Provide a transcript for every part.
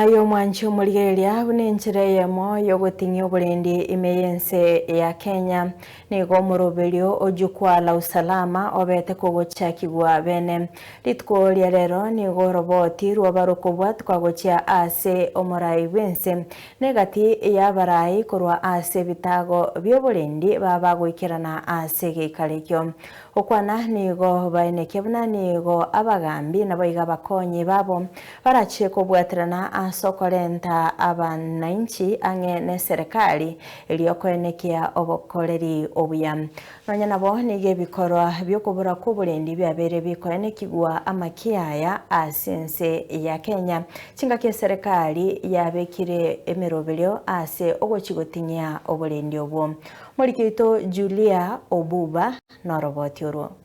Aye omwanchi omorigereria buna enchera eyemo y'ogoting'ia oborendi ime y'ense ya Kenya, nigo omoroberio o Jukwaa la Usalama obete kogochakigwa bene. Rituko ria rero nigo oroboti rwoba rokobwatwa gochia ase omorai bw'ense, na egati y'abarai korwa ase ebitago bi'oborendi baba goikerana ase egeikaro ekio. Gokwana nigo baenekia buna nigo abagaambi naboigo abakonyi babo barache kobwaterana ase okorenta abanainchi ang'e neserekari erio koenekia obokoreri obuya. Nonya nabo nigo ebikorwa bi'okobora kw'oborendi biabeire bikoenekigwa amakiaya ase ense ya Kenya chingaki eserekari yabekire emeroberio ase ogochi gotinyia oborendi obwo. Moriki oito Julia Obuba noroboti orwo.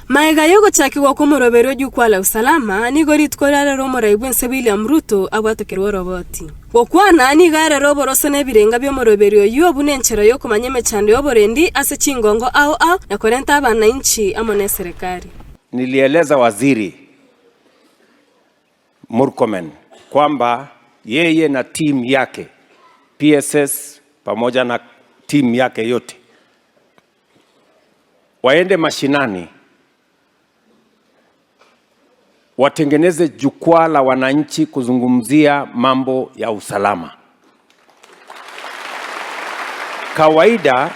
Magega y'ogochakigwa kw'omoroberio o Jukwaa la Usalama, nigo rituko ria rero omorai bw'ense William Ruto abwatokerwe oroboti. Gokwana nigo arere oboroso na ebirenga bi'omoroberio oyio buna enchera y'okomanya emechando y'oborendi ase chingongo ao ao na korenta abanainchi amo n'eserekari. Nilieleza waziri Murkomen kwamba yeye na team yake PSS pamoja na team yake yote waende mashinani watengeneze jukwaa la wananchi kuzungumzia mambo ya usalama. Kawaida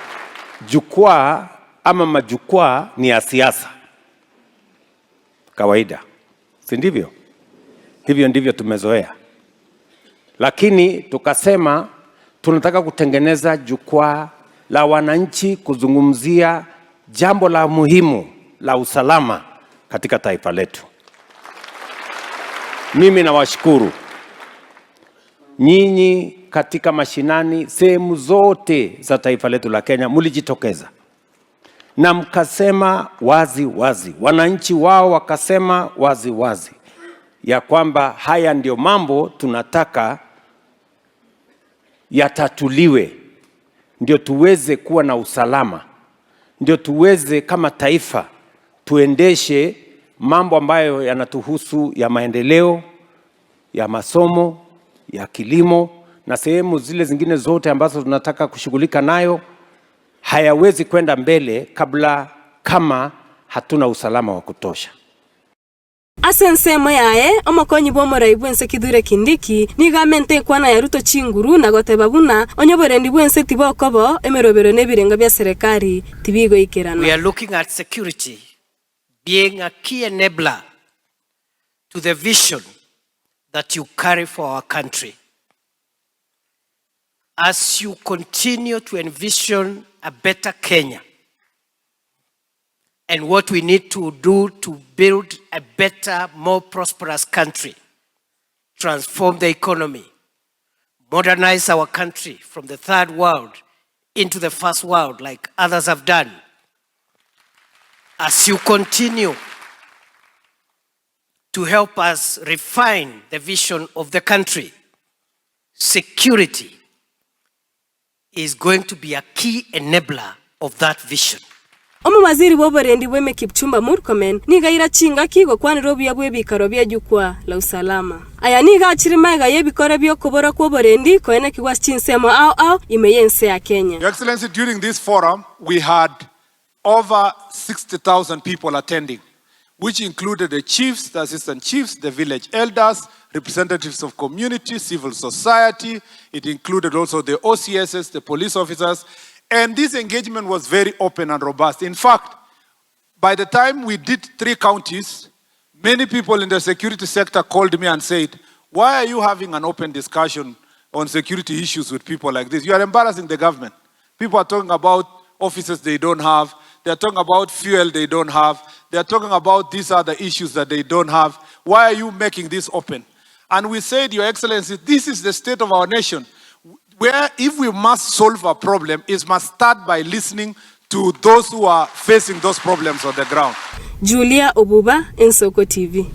jukwaa ama majukwaa ni ya siasa kawaida, si ndivyo? Hivyo ndivyo tumezoea, lakini tukasema tunataka kutengeneza jukwaa la wananchi kuzungumzia jambo la muhimu la usalama katika taifa letu. Mimi nawashukuru nyinyi katika mashinani, sehemu zote za taifa letu la Kenya mlijitokeza na mkasema wazi wazi, wananchi wao wakasema wazi wazi ya kwamba haya ndio mambo tunataka yatatuliwe, ndio tuweze kuwa na usalama, ndio tuweze kama taifa tuendeshe mambo ambayo yanatuhusu ya maendeleo, ya masomo, ya kilimo na sehemu zile zingine zote ambazo tunataka kushughulika nayo hayawezi kwenda mbele kabla kama hatuna usalama wa kutosha. Ase ensemo yaye, omokonyi bw'omorai bw'ense Kithure Kindiki nigo amente enkwana ya Ruto chinguru na goteba buna onye oborendi bw'ense tibokobo, emerobero na ebirengo bia serekari tibigoikerana. We are looking at security being a key enabler to the vision that you carry for our country. As you continue to envision a better Kenya and what we need to do to build a better, more prosperous country, transform the economy, modernize our country from the third world into the first world like others have done. As you continue to help us refine the vision of the country, security is going to be a key enabler of that vision. Omowaziri bw'oborendi bw'eme Kipchumba Murkomen nigo aira chingaki gokwanera obuya bw'ebikaro bia Jukwaa la Usalama. Aya nigo achire magega y'ebikore bi'okobora kw'oborendi koenekigwa ase chinsemo ao ao ime y'ense ya Kenya. Your Excellency, during this forum we had over 60,000 people attending, which included the chiefs, the assistant chiefs, the village elders, representatives of community, civil society. It included also the OCSs, the police officers. And this engagement was very open and robust. In fact, by the time we did three counties, many people in the security sector called me and said, why are you having an open discussion on security issues with people like this? You are embarrassing the government. People are talking about offices they don't have. They are talking about fuel they don't have. They are talking about these other issues that they don't have. Why are you making this open? And we said, Your Excellency, this is the state of our nation, where if we must solve a problem, it must start by listening to those who are facing those problems on the ground. Julia Obuba, Ensoko TV.